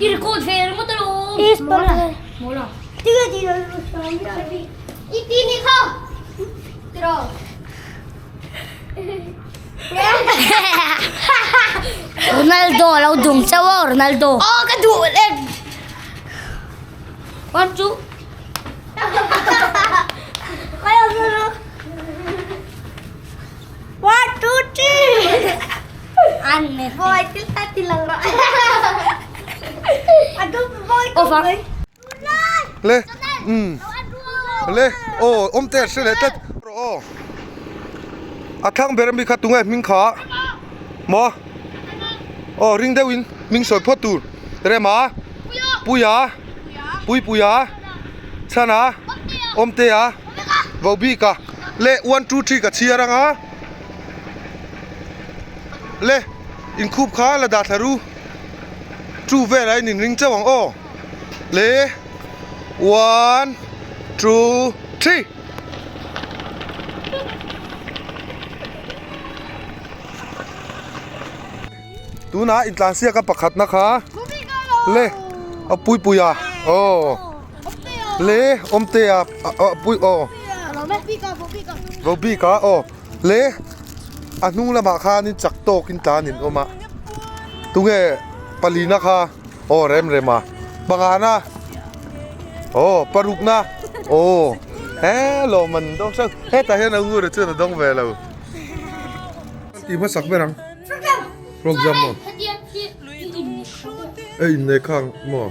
I record ve ringawt alawm. Mawla. I ti ni kha. Tiraw. Ronaldo lo dung chauh a Ronaldo. Aw ka duh lek. One two. One two three. An ne. Boy til ta til lang ra. Adu boy. Over. Le. Um. Le. Aw awm te hre leh tlat. Rawh aw. A thlang ber ami kha tunge hming kha maw aw ring deuh in hming sawi phawt tur Rema Puia Puipuia Chhana Awmtea Vobika leh one two three ka chhiar anga le inkhup kha la dah thla ru two velah in inring chauh ang aw le one two three. Tunah intlansiak a pakhatna kha le a puipui a aw le awmtea a pui aw vobik a aw le a hnung lamah khanin chak tawkin tlan in awm a tunge palina kha aw rem rem a pangana aw parukna aw hello man dawng hreuh hetah hian a ngur chuan a dawng ve lo tih hmasak ber ang frog jump maw e inneih kha ang maw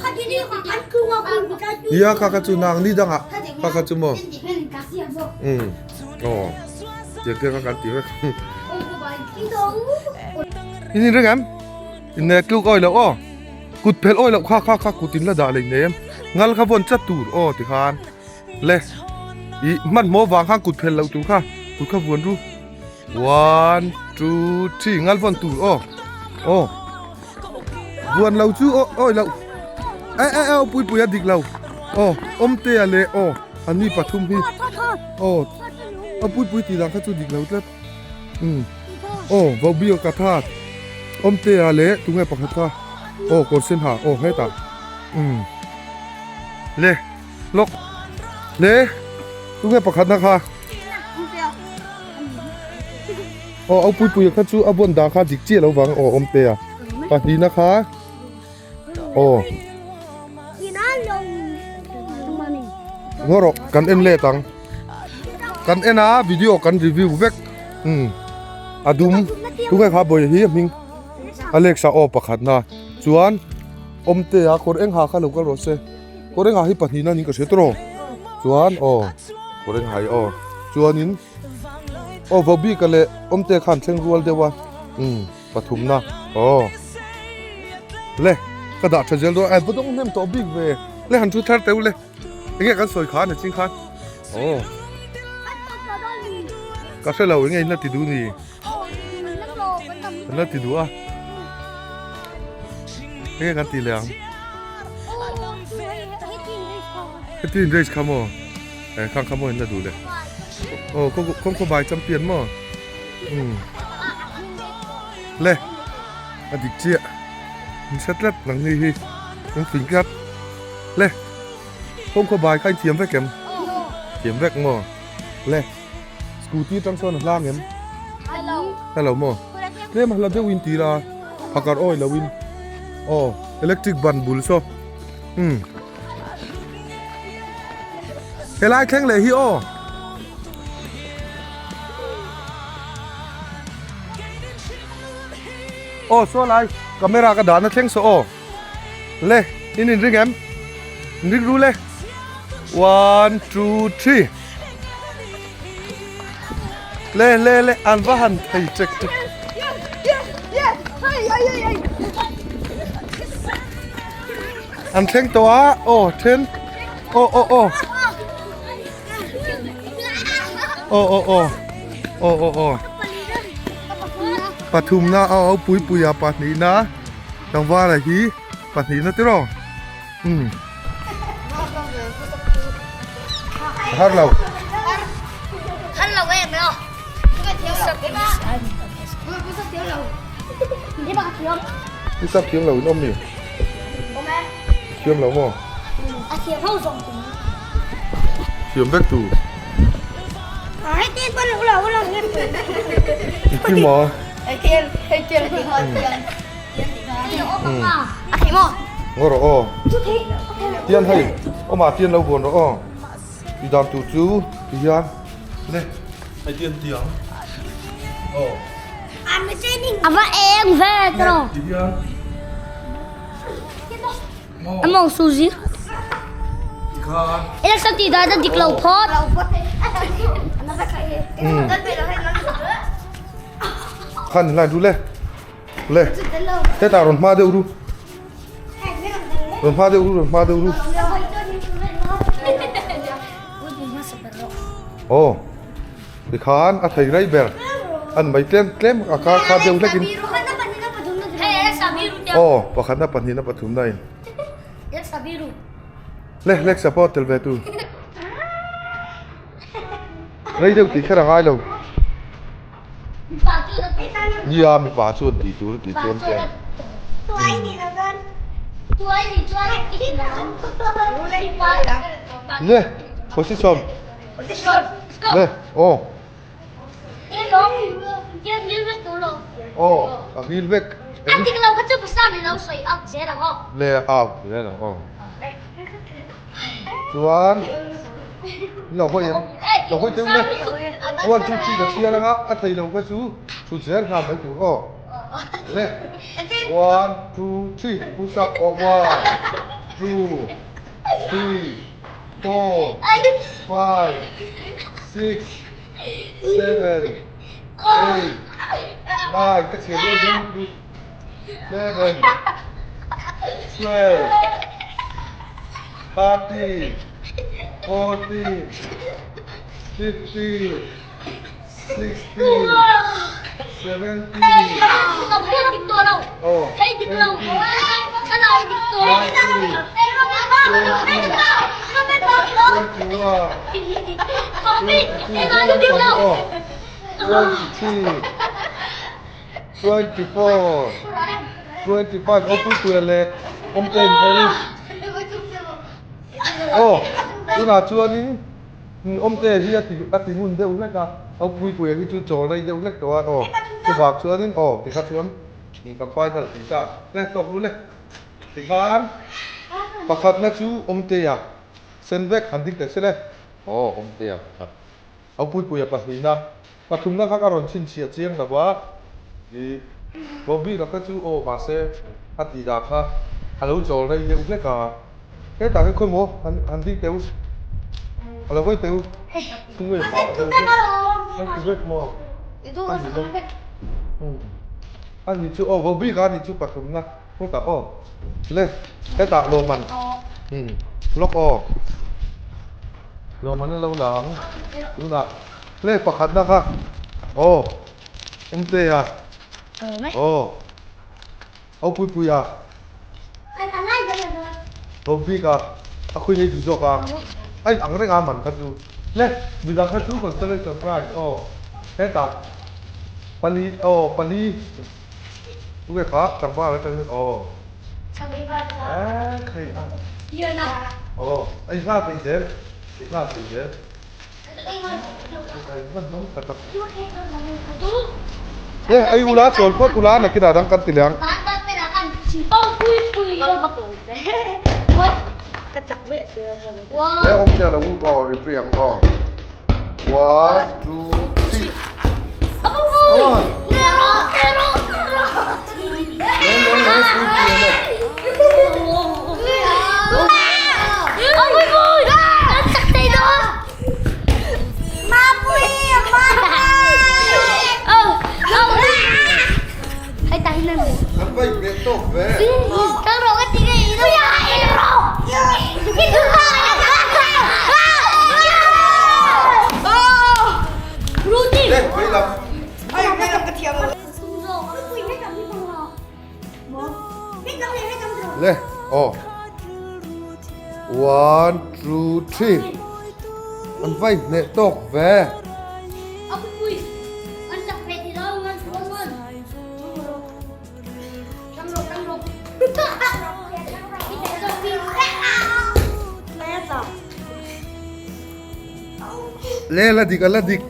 nia kha kha chu nang ni dangah kha kha chu maw um aw tiang te kha kan ti vek in inring em. Inne tluk awi loh aw kut phelh awi loh kha kha kha kut in la dah leh nem ngal kha vawn chat tur aw tikhan le ih hmanhmawh vang khan kut phelh loh tur kha kut kha vuan ru one two three ngal vawn tur aw aw vuan lo chu aw awi loh eh eh eh pui pui a dik lo aw awmtea leh aw an ni pathum hi aw a pui pui tih dan kha chu dik lo tlat. Umm aw Vobio ka tha Awmtea leh tunge pakhat kha aw kawr sen ha aw hetah umm le lawk le tunge pakhat na kha aw au pui pui kha chu a vawn dah kha dik chiah lo vang aw Awmtea pahnihna kha aw ngaw rawh kan en let ang. Kan en a video kan review vek umm a dum tunge kha bawi hi a hming Alexa aw pakhat na chuan Awmtea kawr eng ha kha lo kal rawh se kawr eng ha hi pahnih na niin ka hria tawh chuan aw kawr eng ha hi aw chuanin aw Vobika leh Awmtea khan thleng rual deuh a umm pathum na aw le ka dah tha zel dawn a va dawng hnem tawh bik ve le han thu thar teuh le. Enge kan sawi khan a ching khan aw ka hre lo enge in la ti duh ni kan la ti duh a enge kan ti leh ang heti in race kha maw eh khang kha maw in la duh leh aw kawng khaw bai champion maw um le a dik chiah in hre tlat nang ni hi in fing tlat le. Kawng khaw bai kha in thiam vek em? Thiam vek maw? Le scooty atang sawn a hlang em? Hello maw? Tlem a hla deuh in ti la phakar awi lo in aw electric ban bul saw umm helai thleng leh hi aw. Aw saw lai camera ka dahna thleng saw aw. Le in inring em? Inring ru le. One, two, three. Le le le an va han thei chek chek. An thleng tawh a, aw then. Aw aw aw. Aw aw aw. Aw aw aw. Pathumna aw aw pui pui a pahnihna. Tlangvala hi pahnihna tiraw umm a har lo. Har lo em lo. I sap thiam lo in awm mi? Awm e. Thiam lo maw? A thiam ho zawng tur. Thiam vek tur. Hei pawn ula ula nge. Engtin maw? Hei tian hei tian A thei maw? Ngaw rawh aw. Tian hei awmah tian lo vuan rawh aw. I dan tur chu ti hian le hei tian tiang aw. A va eng ve tawh. Ti hian. A mawng Suzy. Election tih dan a dik lo phawt. Khan lai du le. Le. Hetah rawn hma deuh ru. Rawn hma deuh ru, rawn hma deuh ru. Aw. Tikhan a thei rei ber. An mai tlem tlem a kha kha deuh hlekin. Aw, pakhatna pahnihna pathumna in. Le, Lexa pawh tel ve tu. Rei deuh tih kher a ngai lo. Nia mipa chuan tih tur tih chuan che. Le, position. Le, aw. Aw, a ngil vek. Le, au zel ang aw. Chuan lo hawi em lo hawi teuh le one two three ka chhiar anga a thei lo kha chu chhut zel nghal mai tur aw le one two three push up aw one two three four five six seven eight nine ka chhiar dawn zel seven twelve thirteen fourteen fifteen sixteen seventeen oh eighteen nineteen twenty one twenty two oh twenty three 24, 25 aw pui pui leh awm te in el aw tunah chuanin awm te hi a ti a ti ngun deuh hlek a aw pui pui hi chu chawl rei deuh hlek tawh a aw chuvang chuanin aw tikha chuan ka final tih ta le tawk lu le tikhan pakhatna chu awm te a sen vek han ding teh se le aw awm te a pakhat aw pui pui a pahnihna. Pathumna kha ka rawn chhinchhiah chiang lo va, i Bobby ka kha chu aw mahse a tih dah kha a lo chawl rei deuh hlek a, hetah hian khawimaw han han ding teh u, a lo hawi teh u, chhung nge pah deuh hlek an ti vek maw a ni lo a ni chu aw Bobby ka ni chu pathumna hetah aw le hetah lawmman lawk aw lawmman a lo la ang tunah. Hle pakhatna kha aw Engte a aw Au Puipui a Ho bik a a khawi ngei duh zawk a a in ang reng a man kha chu hle midang kha chu consolation prize aw hetah pali aw pali tunge kha tlangval atangin aw ekhei a aw a in nghal thei zel nghal thei zel. E ai ula chawl phawt ula nakinah dang kan ti leh ang. E awm chiah lo u aw referee ang aw. One two three. Come on. Le le le pui pui le. An vai ve tawk ve. Le vei lam. Le aw one two three an vai hneh tawk ve. Le la dik a la dik.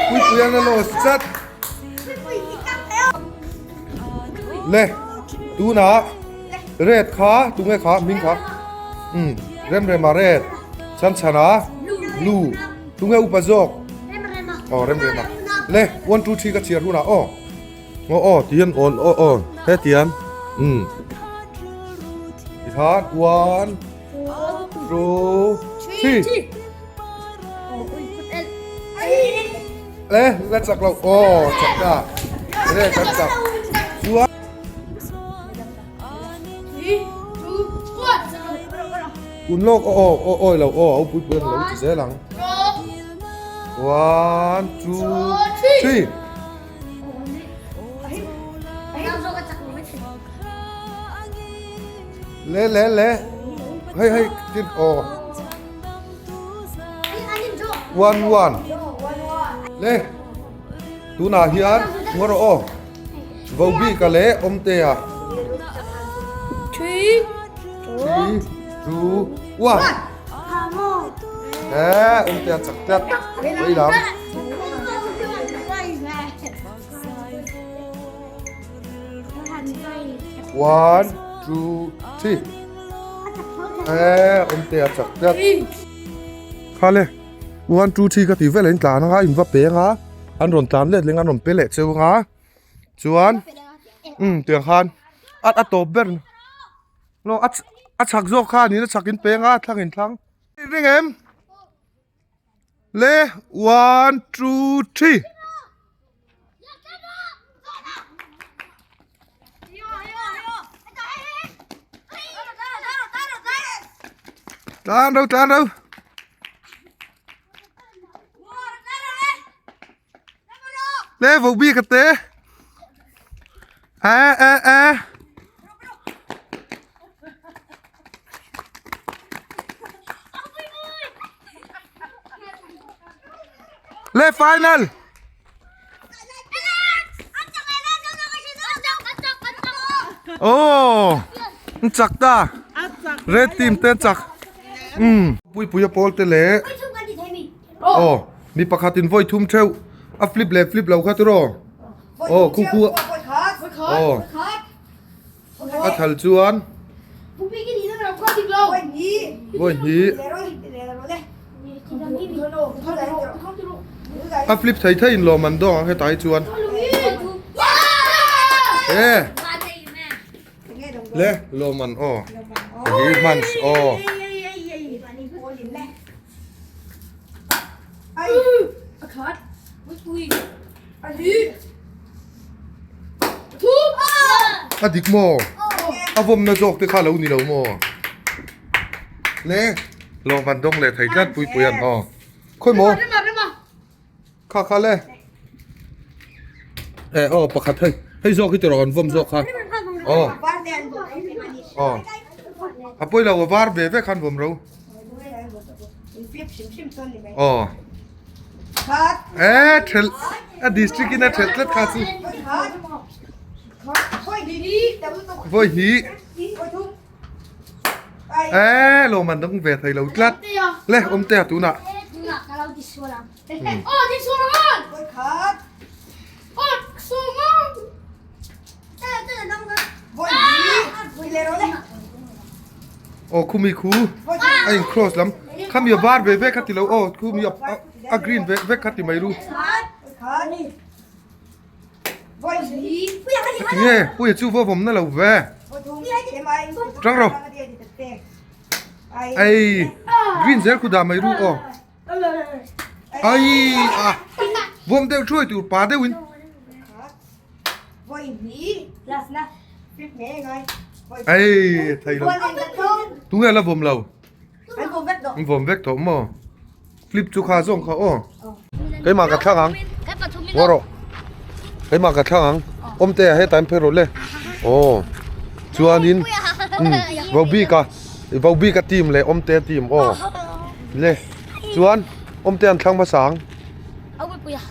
Puipui an a lost chat. Le tunah red kha tunge kha hming kha um rem rema red chan chhana blue tunge upa zawk aw rem rema le 1 2 3 ka chhiar hunah aw aw aw tihian awn aw aw hetian um tikhan 1 2 3 Le la chak lo aw chak ta le kan chak chuan kun lawk aw aw aw awi lo aw au pui pui an lo ti zel ang one two three Le le le hei hei tin aw one one le tunah hian ngaw rawh aw Vobika leh Awmtea three two one he Awmtea chak tlat vei lam. One, two, three. Eh, awm te a chak tlat. Khale, one, two, three ka ti vel in tlan anga in va pe anga an rawn tlan let leng an rawn pe leh cheu anga chuan um tiang khan a a tawp ber no a a chak zawk kha niin a chak in pe anga a thlang in thlang ring em Le one two three. Tlan ro tlan ro. Le vo bi ka te. A a a. Le final. Oh, chak ta. Red team te chak. Um. Pui pui a pawl te le. Oh, mi pakhat in voi thum theu. A flip le flip lo kha tiro. Oh, khu khu. Oh. A thal chuan vawi hnih a flip thei thei in lawm an dawng ang hetah hi chuan e le lawm an aw hi hman aw A dik maw? A vawmna zawk te kha lo ni lo maw? Le lawm an dawng leh thei tlat puipui an aw. Khawi maw? Kha kha le. E aw pakhat hei hei zawk hi tawrh an vawm zawk kha. Aw. Aw. A pawi lo a var ve ve khan vawm ro. Aw. E thel a district in a thel tlat kha chu. Voi hi. E lo man dang ve thei lo tlat. Le om te tu na. Aw khumi khu a in cross lam khami a var ve ve kha ti lo aw khumi a green ve ve kha ti mai ru tinge puia chu va vawm na lo ve tang ro ei green zel khu dah mai ru aw ai a vawm deuh thuai tur pa deuh in Ei thei lo tunge la vawm lo an vawm vek tawh maw flip chu kha zawng kha aw keimah ka thlang ang ngaw rawh keimah ka thlang ang awmte ah hetah in phei rawh le aw chuanin um vobika vobika team leh awmte team aw le chuan awmte an thlang hmasa ang.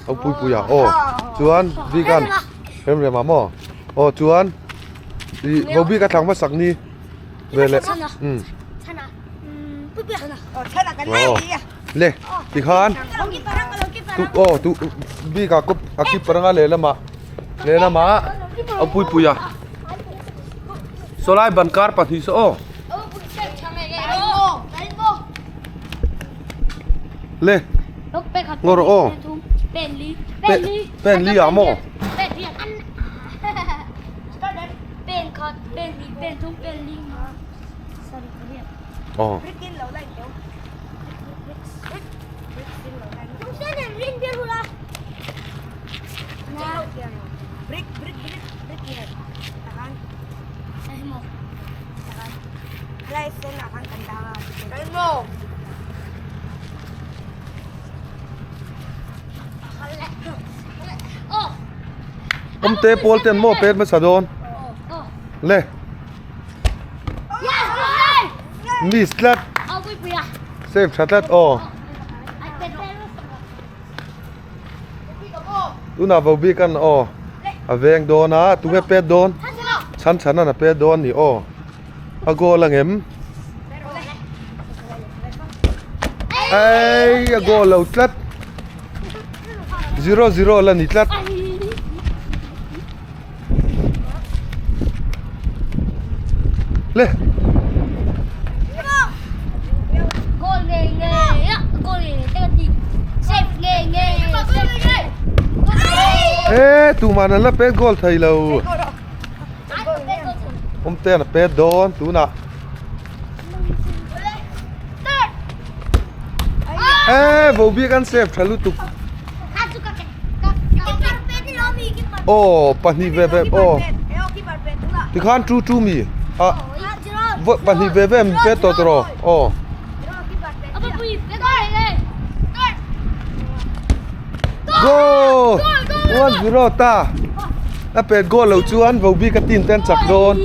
Au pui pui a aw chuan vegan rem rem a maw aw chuan ih vobi ka thlang hmasak ni ve leh um. Aw le tikhan tu aw tu bik ah a keeper anga lehlamah lehlamah a puipui a sawlai ban kar pahnih saw aw le ngaw rawh aw pen li ah maw. Aw. Awmte pawl ten maw pet hmasa dawn le. Miss tlat save tha tlat aw tunah vo bik an aw a veng dawn a tunge pet dawn chhan chhan an a pet dawn ni aw a goal ang em ei a goal lo tlat 0-0 la ni tlat. Le. Goal nge nge ya, goal nge nge te ti. Save nge nge. E tuman an la pet goal thei lo. Awmte an pet dawn tunah. E vo bik an save tha lutuk. Aw pahnih ve ve aw tikhan tu tu mi a pahnih ve ve min pet tawh tawh aw goal 1-0 ta a pet goal lo chuan vo bik a team te an chak dawn.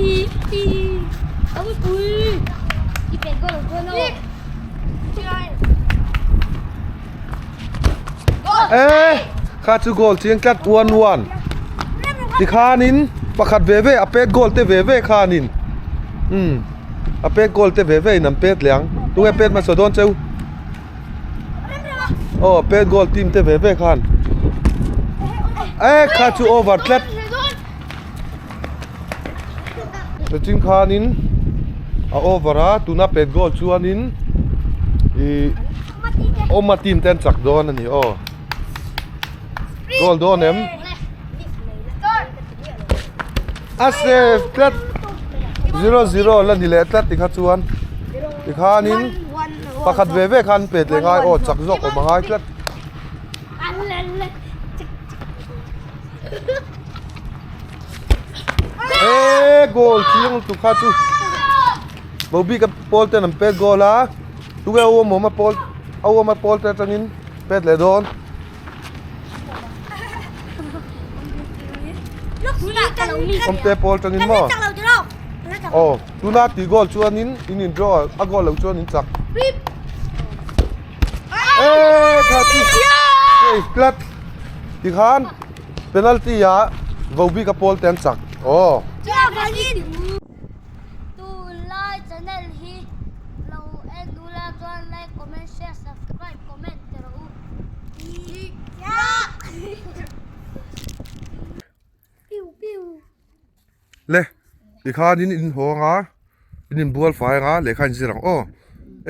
E kha chu goal chiang tlat 1-1 tikhanin pakhat ve ve a pet goal te ve ve khanin umm a pet goal te ve ve in an pet leh ang tunge pet hmasa dawn cheu aw a pet goal team te ve ve khan e kha chu over tlat Tichin khanin a over a tuna pet goal chuanin ih awma team te an chak dawn a ni aw goal dawn em a save tlat 0-0 la ni leh tlat tikha chuan tikhanin pakhat ve ve khan pet leh ngai aw chak zawk awm a ngai tlat. Eee goal chiang lutuk kha chu Bobby ka pawl ten an pet goal a tunge a awm awm a pawl a awm a pawl te atangin pet leh dawn. Awmte pawl atangin maw aw tuna tih goal chuanin in in draw a goal loh chuan in chak. Eee kha chu save tlat tikhan penalty ah vo bik a pawl te an chak aw. Tunlai channel hi lo en ula chuan like comment share subscribe comment te rawh u. Le tikhanin in haw anga in inbual fai anga lehkha in zir ang aw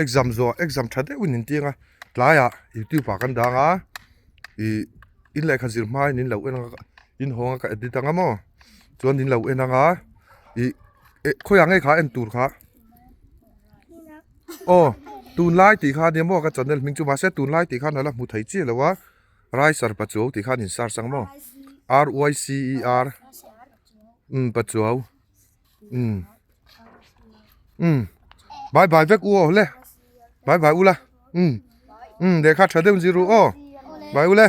exam zawh exam tha deuhin in tih anga tlaiah youtube ah kan dang a ih in lehkha zir hmain in lo en anga in haw anga ka edit anga maw chuan in lo en anga ih khawiah nge kha en tur kha aw tunlai tih kha ania maw ka channel hming chu mahse tunlai tih khan a la hmu thei chiah lo a. Ricer Pachuau tih khan in search ang maw R Y C E R umm Pachuau umm umm bye bye vek u aw le bye bye u la umm umm lehkha tha deuh zir u aw bye u le.